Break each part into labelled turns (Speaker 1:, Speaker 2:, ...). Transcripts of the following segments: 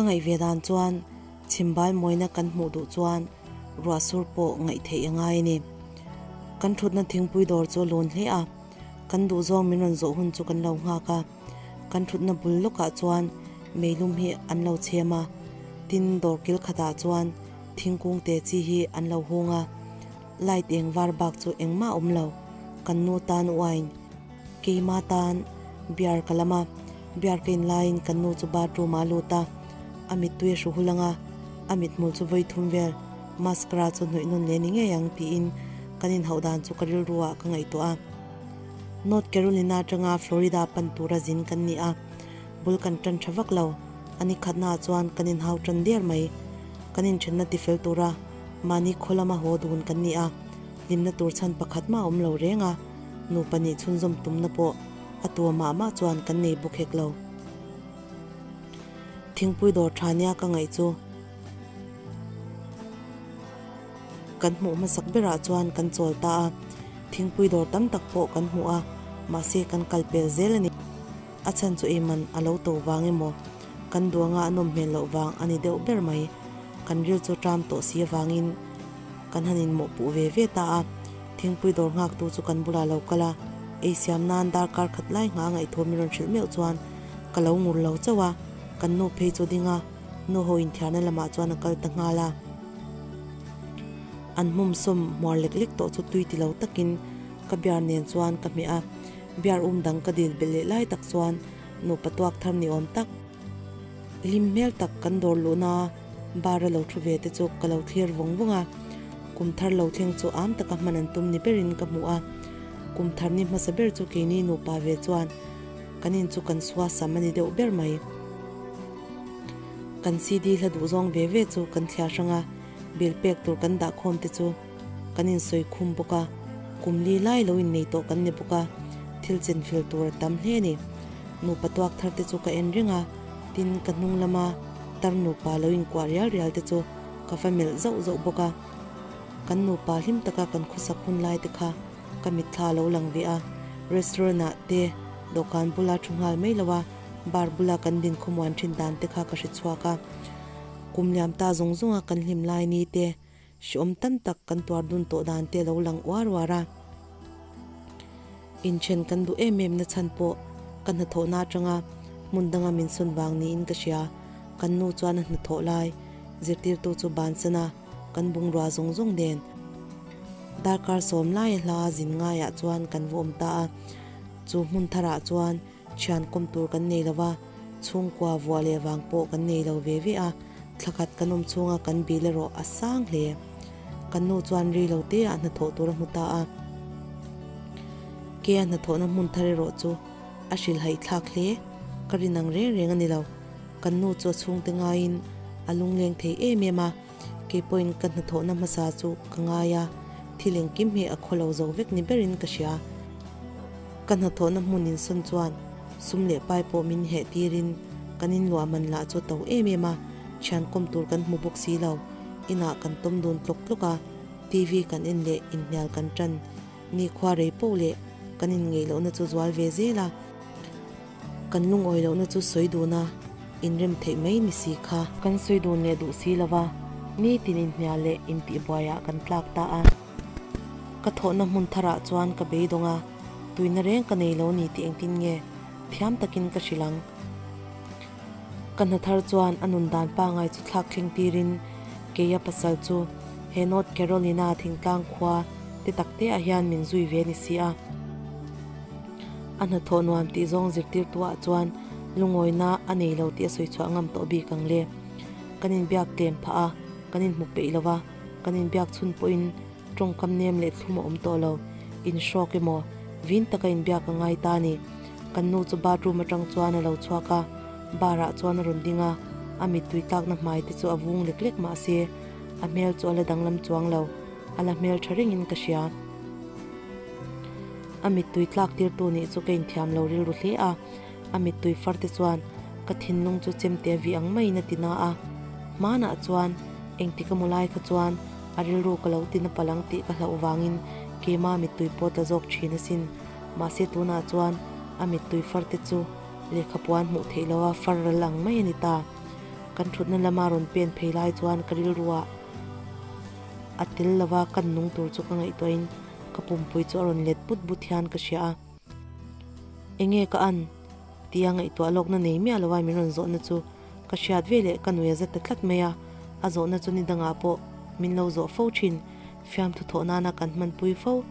Speaker 1: Ka ngaih ve dan chuan chhimbal mawina kan hmuh duh chuan ruah sur pawh ngaih theih a ngai a ni. Kan thutna thingpui dawr chu a lawn hle a, kan duhzawng min rawn zawh hun chu kan lo nghak a. Kan thutna bul lawkah chuan meilum hi an lo chhem a, tin dawr kil khatah chuan thingkung te chi hi an lo hung a, light eng var bak chu engmah a awm lo, kan nu tan wine, keima tan beer ka lam a, beer ka in laiin kan nu chu bathroom ah a lut a, a mittui a hru hul ang a, a mithmul chu vawi thum vel mascara chu hnawih nawn leh ni ngei ang tiin kan inhauh dan chu ka rilru ah ka ngaihtuah a. North Carolina atanga Florida pan tura zin kan ni a, bul kan tan tha vak lo. A ni khatnaah chuan kan inhau tan der mai. Kan inthenna tifel tura mahni khaw lama haw dun kan ni a, hlimna tur chhan pakhat mah a awm lo reng a, nupa nih chhunzawm tumna pawh a tua mah mah chuan kan nei bawk hek lo. Thingpui dawr tha nia ka ngaih chu Kan hmuh hmasak berah chuan kan chawl ta a, thingpui dawr tam tak pawh kan hmu a, mahse kan kal pel zel a ni. A chhan chu eiman a lo to vang emaw, kan duanga a nawm hmel loh vang a ni deuh ber mai. Kan ril chu ṭam tawh si avangin kan han inmawhpuh ve ve ta a, thingpui dawr nghaktu chu kan bulah lo kal a, ei siam nan darkar khat lai nghah a ngaihthawm min rawn hrilh meuh chuan ka lo ngur lo chauh a, kan nu phei chu ding a, nu ho inthiarna lamah chuan a kal ta nghal a. An hmum sawm hmuar lek lek tawh chu tui ti lo takin ka biar nen chuan ka hmeh a, biar um dang ka dil belh leh lai tak chuan nupa tuak thar ni awm tak, hlim hmel tak kan dawr luhna bar a lo thu ve te chu ka lo thlir vawng vawng a, kum thar lo thleng chu am taka hman an tum ni berin ka hmu a, kum thar ni hmasa ber chu keini nupa ve chuan kan in chu kan suasam a ni deuh ber mai. Kan CD hla duh zawng ve ve chu kan thliar hrang a, bill pek tur kan dah khawm te chu kan insawi khum bawk a, kum li lai lo innei tawh kan ni bawk a, thil chenfel tur a tam hle a ni. Nupa tuak thar te chu ka en reng a, tin ka hnung lama tar nupa lo inkuah rial rial te chu ka va melh zauh zauh bawk a, kan nupa hlim taka kan khawsak hun lai te kha ka mitthla a lo lang ve a, restaurant ah te dawhkan bula thu nghal mai lo a, Bar bula kan din khawmuan thin dan te kha ka hre chhuak a, kum liam ta zawng zawnga kan hlim lai ni te, hreawm tam tak kan tuar dun tawh dan te lo lang uar uar a. Inthen kan duh em em na chhan pawh ka hnathawhna atanga hmun danga min sawn vang niin ka hria, kan nu chuan a hnathawh lai zirtirtu chu bansan a, kan bungrua zawng zawng nen darkar sawm laia hla zin ngaiah chuan kan va awm ta a, chu hmun tharah chuan Thian kawm tur kan nei lo va, chhungkua vuah leh vang pawh kan nei lo ve ve a, thla khat kan awm chhunga kan bil erawh a sang hle. Kan nu chuan ri lo te ah hnathawh tur a hmu ta a. Ke a hnathawhna hmun thar erawh chu a hrilhhaih thlak hle, ka rin ang reng reng a ni lo. Kan nu chu a chhungte ngaiin a lungleng thei em em a, kei pawhin ka hnathawhna hmasa chu ka ngai a, thil engkim hi a khaw lo zo vek ni berin ka hria. Ka hnathawhna hmun insawn chuan sum leh pai pawh min heh tirin kan inluah man lah chu a to em em a, thian kawm tur kan hmu bawk si lo. Inah kan tawm dun tlawk tlawk a, TV kan en leh inhnial kan tan. Nikhua rei poh leh kan inngeih lohna chu zual ve zel a, kan lungawi lohna chu sawi dun a, inrem theih mai ni si kha. Kan sawi dun leh duh si lo va, nitin inhnial leh intihbuaiah kan tlak ta a. Ka thawhna hmun tharah chuan ka beidawng a, tuina reng ka nei lo ni tih engtin nge thiam takin ka hrilh ang. Ka hna thar chuan a nun dan pangai chu thlak thleng tirin keia pasal chu he North Carolina thingtlang khua te tak te ah hian min zui ve ni si a. A hnathawh nuam tih zawng zirtirtu ah chuan lungawina a nei lo tih a sawi chhuah ngam tawh bik ang le. Kan inbiak tlem phah a, kan inhmu peih lo va. Kan inbiak chhun pawhin tawngkam nem leh thlum a awm tawh lo. Inhrawk emaw, vin taka inbiak a ngai ta a ni. Kan nu chu bathroom atang chuan a lo chhuak a, bar ah chuan a rawn ding a, a mittui tlakna hmai te chu a vung lek lek mahse a hmel chu a la danglam chuang lo, a la hmel tha rengin ka hria. A mittui tlak tirtu nih chu ka inthiam lo rilru hle a, a mittui far te chuan ka thinlung chu chemte a vih ang maiin a ti na a, hmanah chuan Engtik emaw lai kha chuan a rilru ka lo tina palh ang tih ka hlauh vangin keimah mittui pawh tla zawk thin asin. Mahse tunah chuan a mittui far te chu lehkhapuan hmuh theih loha far ral ang mai a ni ta. Kan thutna lama rawn pen phei lai chuan ka rilruah a tel lova kan nung tur chu ka ngaihtuahin ka pumpui chu a rawn let but but hian ka hria a. Enge ka an? Tia ngaihtuah lawkna nei miah lova min rawn zawhna chu ka hriat ve leh ka nui a za ta tlat mai a, a zawhna chu ni dangah pawh min lo zawh fo thin, fiamthu thawh nana kan hmanpui fo,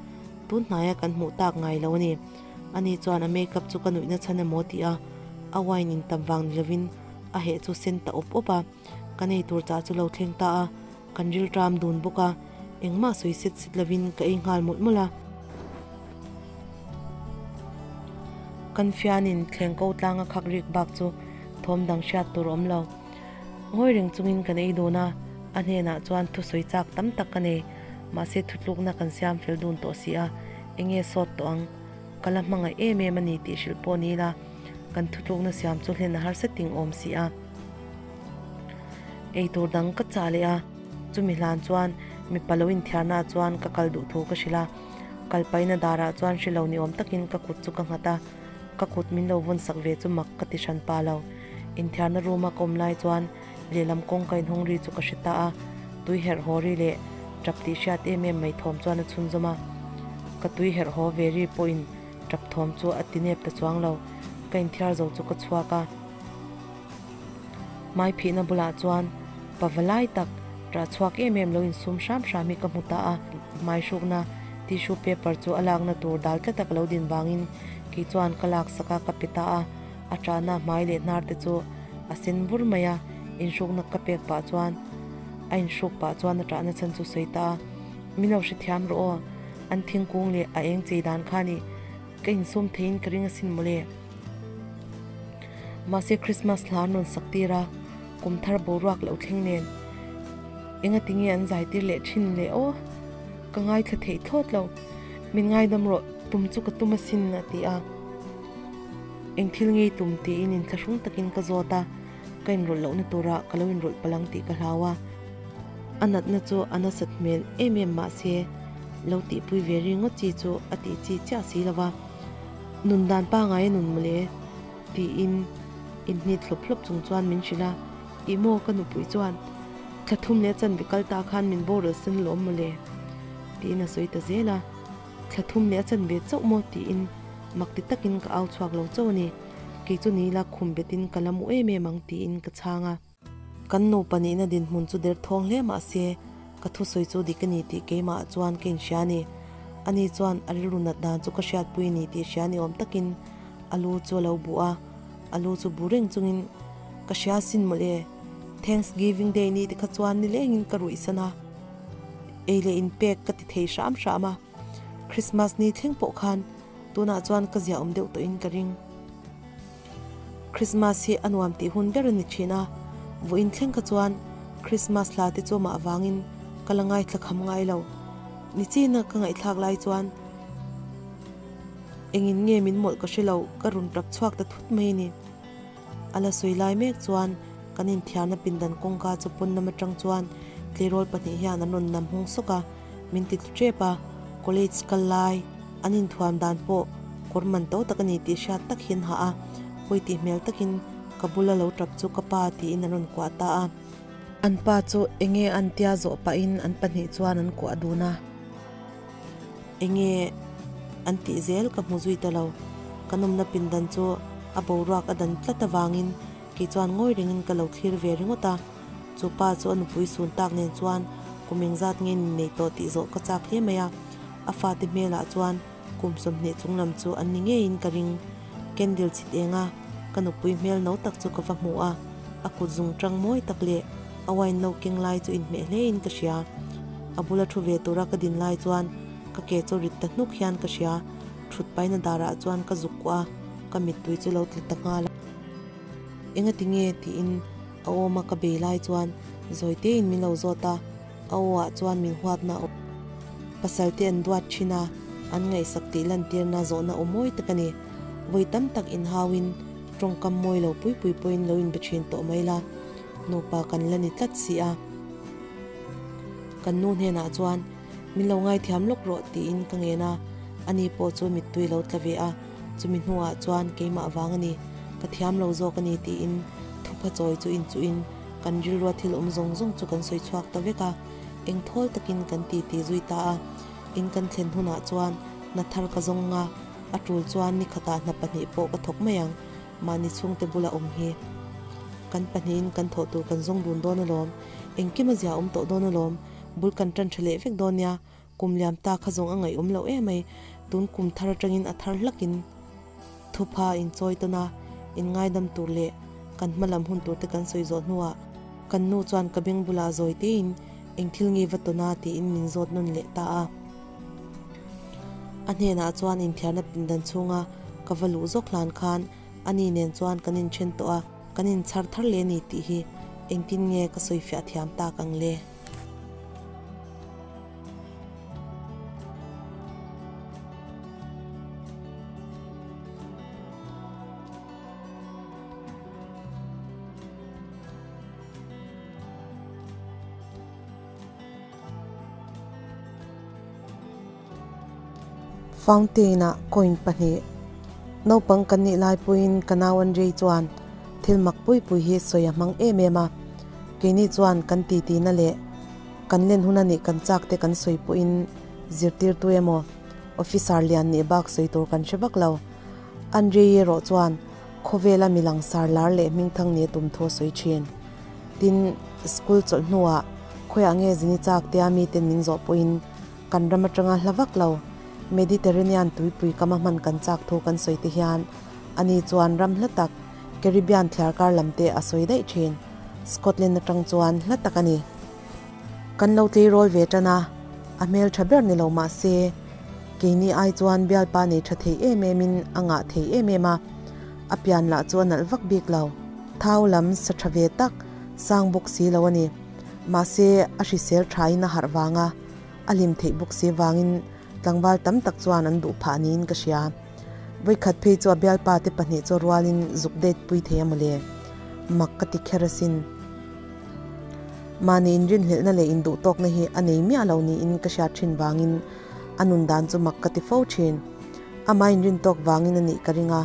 Speaker 1: tun hnaia kan hmuh tak ngai lo a ni. Ani chuan a makeup chu ka nuihna chhan emaw ti a, a wine in tam vang ni lovin a heh chu sen ta awp awp a, ka nei tur chah chu lo thleng ta a, kan rilṭam dun bawk a, engmah sawi set set lovin ka ei nghal mawlh mawlh a. Kan fianin thleng ko tlanga khak rik bak chu thawm dang hriat tur a awm lo. Ngawi reng chungin kan ei dun a, a hnenah chuan thusawi chak tam tak ka nei, mahse thutlukna kan siam fel dun tawh si a, enge sawt tawh ang? Ka la hmangaih em em a ni tih hrilh pawh ni ila, kan thutlukna siam chu hlen a harsa ting awm si a. Eitur dang ka chah leh a, chumi hlan chuan mipa lo inthiarnaah chuan ka kal duh thu ka hrilh a, kalpaina darah chuan hre lo ni awm takin ka kut chu ka nghat a, ka kut min lo vawn sak ve chu mak ka ti hran pa lo. Inthiarna room a ka awm lai chuan lehlam kawngka inhawng ri chu ka hre ta a, tui herh haw ri leh tap tih hriat em em mai thawm chuan a chhunzawm a, ka tui herh haw ve ri pawhin tap thawm chu a ti nep ta chuang lo, ka inthiar zo chu ka chhuak a. Hmai phihna bulah chuan pava lai tak rah chhuak em em lo insum hram hram hi ka hmu ta a, hmai hrukna tissue paper chu a lakna tur dal tlata ka lo din vangin kei chuan ka laksak a ka pe ta a, a ṭahna hmai leh hnar te chu a sen vur mai a, inhrukna ka pek pah chuan a inhruk pah chuan a ṭahna chhan chu sawi ta a, min lo hrethiam rawh aw, an thingkung leh a eng chei dan kha ni. Ka insawm theiin ka ring asin mawle. Mahse Christmas hla an rawn sak tir a, kum thar boruak loh thleng nen enga tinge an zai tir leh thin le aw? Ka ngaithla theih thlawt lo. Min ngaidam rawh, tum chu ka tum asin a ti a. Eng thil ngei tum tiin inthlahrung takin ka zawt a, ka inrawlh lohna turah ka lo inrawlh palh ang tih ka hlau a. A natna chu a nasat hmel em em mahse lo tihpui ve ringawt chi chu a tih chi chiah si lo va, Nun dan pangai a nun mawle tiin inhnit hlawp hlawp chung chuan min hrilh a, Ih maw ka nupui chuan thla thum leh chanve kal ta khan min boral sen lawm mawle tiin a sawi ta zel a, Thla thum leh a chanve chauh maw tiin mak ti takin ka au chhuak lo chauh a ni, kei chu ni ila khum betin ka la mu em em ang tiin ka chhang a. Kan nupa nihna dinhmun chu derthawng hle mah se, ka thusawi chu dik a ni tih keimah chuan ka inhria a ni. Ani chuan a rilru nat dan chu ka hriatpui a ni tih hria ni awm takin a lu chu a lo bu a, a lu chu bu reng chungin ka hria asin mawle. Thanksgiving Day ni tikha chuan nilengin ka ruihsan a, ei leh inpek ka ti thei hram hram a. Christmas ni thleng pawh khan tunah chuan ka ziahawm deuh tawhin ka ring. Christmas hi a nuam tih hun ber a ni thin a, vawiin thleng kha chuan Christmas hla te chu mah vangin ka la ngaithla kham ngai lo. Nichina ka ngaihthlak lai chuan engin nge min mawlh ka hre lo, ka rawn tap chhuak ta thut mai a ni. A la sawi lai mek chuan kan inthiarna pindan kawngka chu pawn lam atang chuan tleirawl pahnih hian an rawn nam hung sawk a, min ti tlu tep a, college kal lai an inthuam dan pawh kawr man to tak a ni tih hriat tak hian hah a, pawi tih hmel takin ka bula lo tap chu ka pa tiin an rawn kuah ta a. An pa chu enge an tia zawh pahin an pahnih chuan an kuah dun a, enge an tih zel ka hmu zui ta lo, kan awmna pindan chu a boruak a dan tlat avangin Kei chuan ngawi rengin ka lo thlir ve ringawt a, chu pa chu a nupui sun tak nen chuan kum engzat nge ni nei tawh tih zawh ka chak hle mai a, a fate hmelah chuan kum 20 chung lam chu an ni ngeiin ka ring. Candle chhit enga ka nupui hmel no tak chu ka va hmu a, a kut zung tang mawi tak leh a wine no keng lai chu inhmeh hlein ka hria. A bula thu ve tura ka din lai chuan ka ke chu rit ta hnuk hian ka hria, thut paina darah chuan ka zuk kuah a, ka mittui chu lo tla ta nghal a. Engati nge tiin a awma ka bei lai chuan Zawitein min lo zawt a, a awah chuan min huatna a awm. Pasal te an duat thin a, an ngaihsak tih lantirna zawhna aw mawi tak a ni. Vawi tam tak inhauin tawngkam mawi lo pui pui pawhin lo inbe thin tawh mai la, nupa kan la ni tlat si a. Kan nu hnenah chuan min lo ngaithiam lawk rawh tiin ka ngen a, ani pawh chu mittui lo tla ve a. Chumi hnuah chuan keimah vang a ni, ka thiam lo zawk a ni tiin thupha chawi chu inchuhin Kan rilrua thil awm zawng zawng chu kan sawi chhuak ta vek a, eng thawl takin kan ti ti zui ta a. In kan thlen hunah chuan hna thar ka zawng nga, a tul chuan ni khatah hna pahnih pawh ka thawk mai ang, mahni chhungte bula awm hi. Kan pahnihin kan thawh tur kan zawng dun dawn alawm, engkim a zia awm tawh dawn alawm, bul kan tan tha leh vek dawn nia, kum liam ta kha zawng a ngaihawm loh em ai, tun kum thar atangin a thar hlakin. Thupha inchawi tawn a, inngaidam tur leh kan hma lam hun tur te kan sawi zawh hnuah kan nu chuan ka beng bulah zawi tein eng thil nge va tawn a tiin min zawt nawn leh ta a. A hnenah chuan inthiarna pindan chhunga ka va luh zawk hlan khan ani nen chuan kan inthen tawh a, kan inchhar thar leh a ni tih hi engtin nge ka sawifiah thiam tak ang le? Fountain-ah coin pahnih naupang kan nih lai pawhin ka nau Andrei chuan thil mak pui pui hi sawi a hmang em em a, keini chuan kan titi na leh Kan len hun a nih kan chak te kan sawi pawhin zirtirtu emaw officer lian nih bak sawi tur kan hre vak lo. Andrei erawh chuan khawvela mi langsar lar leh hmingthang nia tum thu a sawi thin. Tin, school chawlh hnuah khawiah nge zini chak tia miten min zawh pawhin kan ram atanga hla vak lo. Mediterranean tuipui kama hman kan chak thu kan sawi te hian ani chuan ram hla tak Caribbean thliarkar lam te a sawi daih thin. Scotland atang chuan hla tak a ni. Kan lo tleirawl ve tan a, a hmel tha ber ni lo mah se, keini ai chuan bialpa nei tha thei em em in a ngah thei em em a, a pian lah chu a nalh vak bik lo. Thau lam sa tha ve tak, sang bawk si lo a ni. Mahse, a hrisel tha in a harh vang a, a hlim theih bawk si vangin tlangval tam tak chuan an duh phah niin ka hria. Vawikhat phei chu a bialpa te pahnih chu rualin zuk date pui thei a mawle. Mak ka ti kher asin. Mahni inrinhlelhna leh induhtawkna hi a nei miah lo niin ka hriat thin vangin a nun dan chu mak ka ti fo thin. Amah inrintawk vangin a nih ka ring a,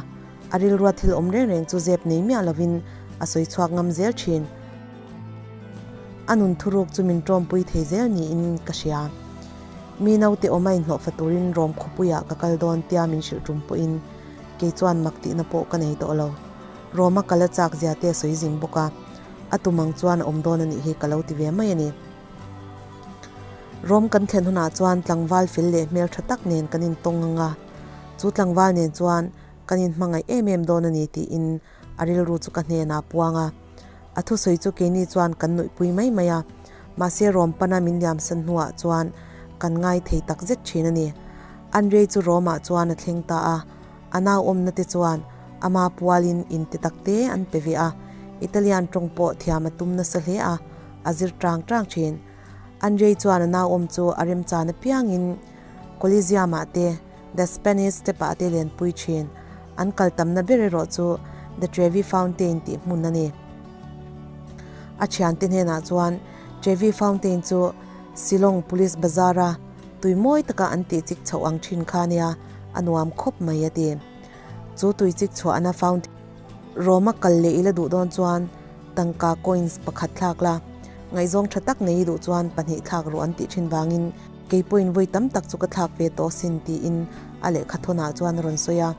Speaker 1: a rilrua thil awm reng reng chu zep nei miah lovin a sawi chhuak ngam zel thin. A nun thuruk chu min tawmpui thei zel niin ka hria. Mi naute awm a inhlawhfa turin Rom khawpuiah ka kal dawn tia min hrilh tum pawhin kei chuan mak tihna pawh ka nei tawh lo. Roma kal a chak zia te a sawi zing bawk a, a tum ang chuan a awm dawn a nih hi ka lo ti ve mai a ni. Rom kan thlen hunah chuan tlangval fel leh hmel tha tak nen kan intawng ang a, chu tlangval nen chuan kan inhmangaih em em dawn a ni tiin a rilru chu ka hnenah a puang a. A thusawi chu keini chuan kan nuihpui mai mai a, mahse Rom pana min liamsan hnuah chuan kan ngai thei tak zet thin a ni. Andrei chu Romah chuan a thleng ta a, A nauawmna te chuan ama pualin in ti tak te an pe ve a, Italian tawng pawh thiam a tum nasa hle a, a zir tang tang thin. Andrei chuan a nauawm chu a remchan apiangin Coliseum-ah te, The Spanish Step-ah te lenpui thin. An kal tamna ber erawh chu The Trevi Fountain tih hmun a ni. A thiante hnenah chuan Trevi Fountain chu Shillong Police Bazar-a Tui mawi taka an tih chik chhoh ang thin kha nia, a nuam khawp mai a ti. Chu tui chik chhuahna fountain Roma kal leh ila duh dawn chuan tangka coins pakhat thlak la, ngaihzawng tha tak nei i duh chuan pahnih thlak rawh an tih thin vangin kei pawhin vawi tam tak chu ka thlak ve tawh sin tiin a lehkha thawnah chuan a rawn sawi a.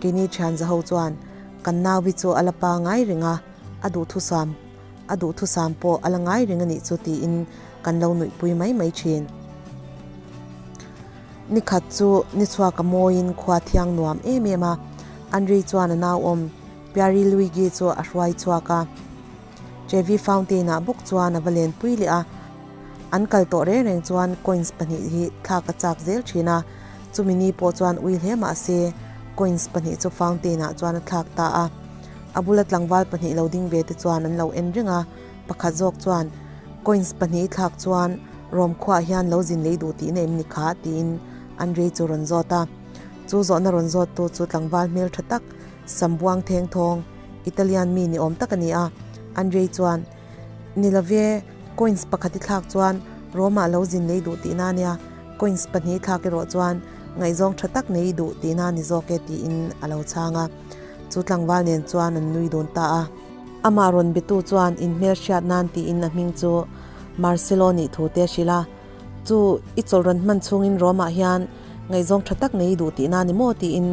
Speaker 1: Keini thian zaho chuan kan nauvi chu a la pa ngai reng a, a duhthusam a duhthusam pawh a la ngai reng a nih chu tiin kan lo nuihpui mai mai thin. Ni khat chu ni chhuak a mawiin khua thiang nuam em em a, Andrei chuan a nauawm Piari Luigi chu a hruai chhuak a. Trevi Fountain ah bawk chuan a va lenpui leh a, an kal tawh reng reng chuan coins pahnih hi thlak a chak zel thin a, chumi ni pawh chuan ui hle mah se coins pahnih chu fountain ah chuan a thlak ta a. A bula tlangval pahnih lo ding ve te chuan an lo en reng a, pakhat zawk chuan Coins pahnih thlak chuan Rom khuaah hian lo zin lei duh tihna em ni kha? tiin Andrei chu rawn zawt a. Chu zawhna rawn zawttu chu tlangval hmel tha tak, sambuang theng thawng, Italian mi ni awm tak a ni a. Andrei chuan, Ni love, coins pakhat i thlak chuan Rome-ah lo zin lei duh tihna a nia, coins pahnih thlak erawh chuan ngaihzawng tha tak nei i duh tihna a ni zawk e, tiin a lo chhang a. Chu tlangval nen chuan an nui dun ta a. Amah rawn betu chuan inhmelhriat nan tiin a hming chu Marcelo nih thu te a hrilh a, Chu i chawlh rawn hman chhungin Rome-ah hian ngaihzawng tha tak nei i duh tihna a ni maw? tiin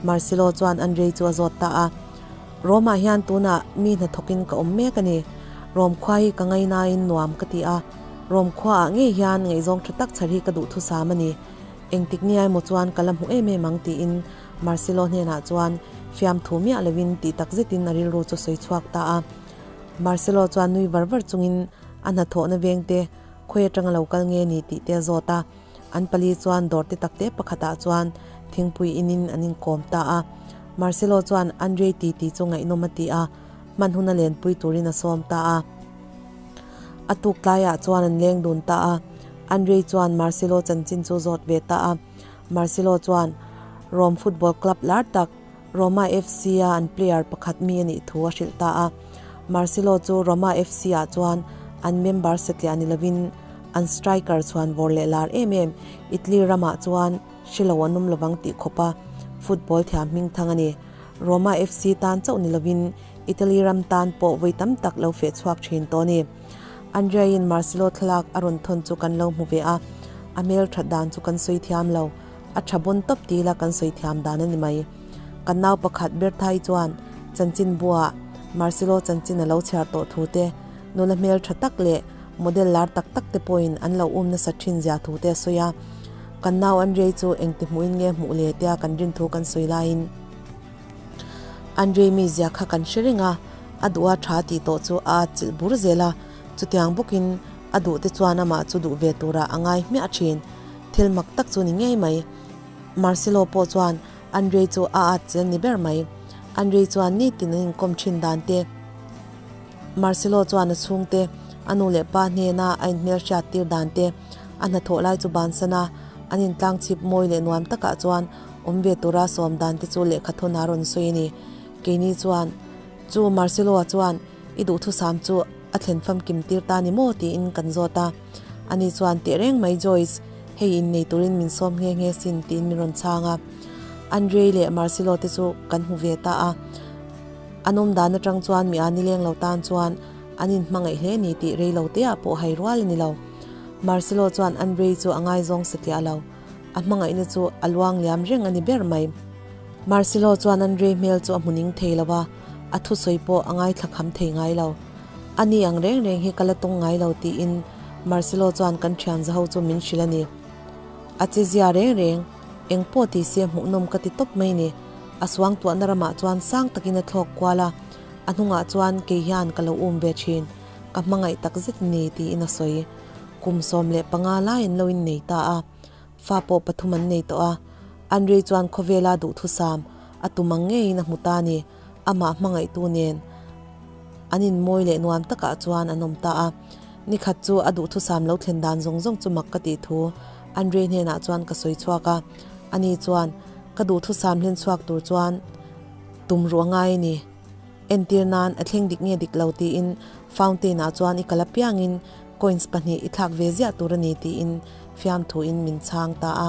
Speaker 1: Marcelo chuan Andrei chu a zawt ta a. Rome-ah hian tunah mi hnathawkin ka awm mek a ni. Rome khua hi ka ngainain nuam ka ti a, Rome khuaah ngei hian ngaihzawng tha tak chhar hi ka duhthusam a ni. Engtik ni emaw chuan ka la hmu em em ang tiin Marcelo hnenah chuan fiamthu miah lovin tih tak zetin a rilru chu sawi chhuak ta a. Marcelo chuan nui var var chungin a hnathawhna vengte khawi atanga lo kal nge ni tih te a zawt a. An pali chuan dawr te takte pakhatah chuan thingpui inin an inkawm ta a. Marcelo chuan Andrei titi chu ngaihnawm a ti a, hman huna lenpui turin a sawm ta a. A tuk tlaiah chuan an leng dun ta a, Andrei chuan Marcelo chanchin chu zawt ve ta a. Marcelo chuan Rome football club lar tak Roma FC a an player pakhat mi a nih thu a hrilh ta a. Marcelo chu Roma FC ah chuan an member satliah ni lovin an striker chhuan vawr leh lar em em Italy ramah chuan hre lo an awm lovang tih khawpa football thiam hmingthang a ni. Roma FC tan chauh ni lovin Italy ram tan pawh vawi tam tak lo feh chhuak thin tawh a ni. Andrea-in Marcelo thlalak a rawn thawn chu kan lo hmu ve a, a hmel that dan chu kan sawi thiam lo, a tha bawn tawp ti ila kan sawi thiam dan a ni mai. Kan nau pakhat Bertha-i chuan chanchin buaah Marcelo chanchin a lo chhiar tawh thu te, nula hmel tha tak leh model lar tak tak te pawhin an lo um nasa thin zia thu te a sawi a. Kan nau Andrei chu engti hmuhin nge hmuh le tia kan rin thu kan sawi laiin, Andrei mizia kha kan hre reng a, a duh a tha tih tawh chu a atchilh bur zel a, chutiang bawkin a duh te chuan amah chu duh ve turah a ngai hmiah thin. Thil mak tak chu ni ngei mai. Marcelo pawh chuan Andrei chu a atchilh ni ber mai. Andrei chuan nitin an inkawm thin dan te, Marcelo chuan a chhungte, a nu leh pa hnena a inhmelhriat tir dan te, a hnathawh lai chu bansan a, an intlang chhip mawi leh nuam takah chuan Awm ve tura sawm dan te chu lehkha thawn a rawn sawi a ni. Keini chuan, Chu Marcelo-a chuan i duhthusam chu a thlen famkim tir ta ni maw? tiin kan zawt a. Ani chuan, Tehreng mai Joyce, hei innei turin min sawm nghe nghe sin tiin min rawn chhang a. Andrei leh Marcelo te chu kan hmu ve ta a. An awm dan atang chuan mi a nileng lo tan chuan an inhmangaih hle ni tih rei lo teah pawh hai rual a ni lo. Marcelo chuan Andrei chu a ngaizawng satliah lo. A hmangaihna chu a luang liam reng a ni ber mai. Marcelo chuan Andrei hmel chu a hmu ning thei lo a, a thusawi pawh a ngaithla kham thei ngai lo. A ni ang reng reng hi ka la tawng ngai lo tiin Marcelo chuan kan thian zaho chu min hrilh a ni. A che zia reng reng, eng pawh ti se hmuhnawm ka ti tawp mai ni. A suangtuahna ramah chuan sang takin a thlawk kual a, a hnungah chuan kei hian ka lo um ve thin, ka hmangaih takzet a ni tiin a sawi. Kum 15 lai an lo innei ta a, fa pawh pathum an nei tawh a. Andrei chuan khawvela duhthusam a tum ang ngeiin a hmu ta a ni. Amah hmangaihtu nen an inmawi leh nuam takah chuan an awm ta a. Nikhat chu a duhthusam lo thlen dan zawng zawng chu mak ka tih thu Andrei hnenah chuan ka sawi chhuak a. Ani chuan, Ka duhthusam hlen chhuak tur chuan tum ruh a ngai a ni. Entir nan a thleng dik nge dik lo tiin fountain ah chuan i kal apiangin coins pahnih i thlak ve ziah tur a ni tiin fiamthuin min chhang ta a.